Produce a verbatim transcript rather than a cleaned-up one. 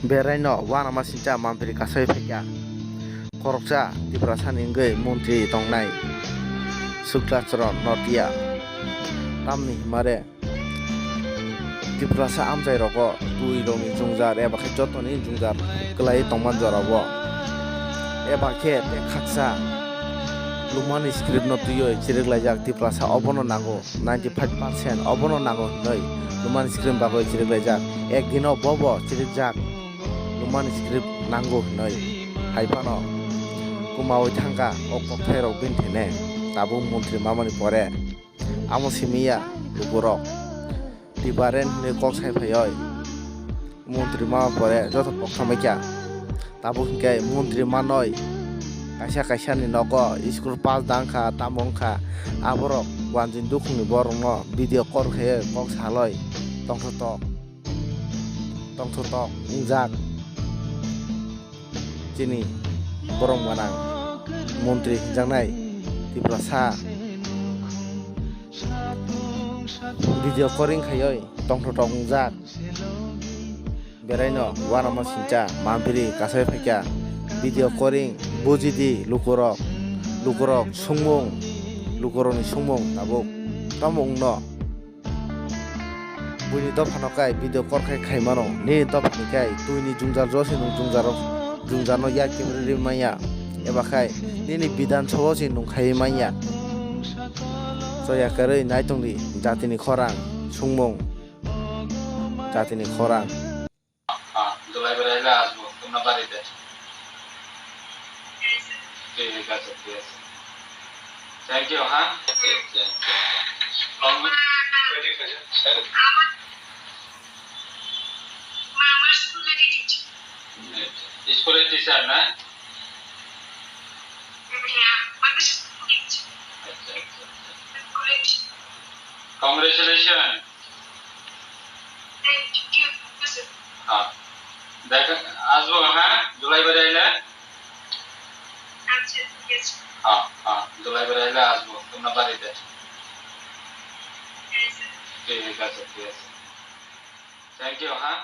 Beraino uanama sincha mampiri kasai phaikha. Khoroksa Tiprasani wngwi montri tongnai Sukla Charan Notia. Tamni hwnmare Tiprasa amchai rogo twi rokni jwngjal eba khe jotoni jwngjal kwlai tongma jorao eba khe tei khaksa Lumani script no twiwi chiriklaijak Tiprasa obono nango. Ninety five percent obono nango hinwi Lumani script bagwi chiriklaijak. Ek dino bobo chirikjak Lumani script nango hinwi. Hai phano kwmawi thangkha o kokthairok bini thene tabuk montri mamani pore. Amo simi ya lukurok. Tipraren hinwi kok sai phaiwi montri mama pore joto kok samai kha. Tabuk hinkhe montri manwi kaisa kaisa ni nogo school pass da wngkha, tamo wngkha, aborok wanjin dukhungni borokno video call khaiwi kok salwi tongthotok tongthotok wngjak. Chini borom gwnang montri hinjaknai Tiprasa video calling khaiwi tongthotok wngjak. Beraino uanama sincha mampiri kasai phaikha. Video calling bujidi lukurok, lukurok sungmung, lukurokni sungmung tabuk tamo wngno. Buini dophano kai video call khai khaimano, nini dophani kai twini jwngjal jo se nwng jwngjal rok, jwngjalno yak kemri ri manya, eba khai nini bidhan sabha se nwng khai manya. Choya kwrwi naitongdi jatini khorang, sungmung jatini khorang. হ্যাঁ, দুলাভাই আইলে আসবো, তোমরা বাড়িতে। ঠিক আছে, ঠিক আছে। Thank you, হ্যাঁ? ঠিক আছে। কম-, স্কুলের টিচার না? আচ্ছা, আচ্ছা, আচ্ছা। Congratulations। হ্যাঁ। দেখ, আসবো, হ্যাঁ? দুলাভাই আইলে? হ্যাঁ, হ্যাঁ। দুলাভাই আইলে আসবো, তোমরা বাড়িতে। ঠিক আছে, ঠিক আছে। Thank you, হ্যাঁ?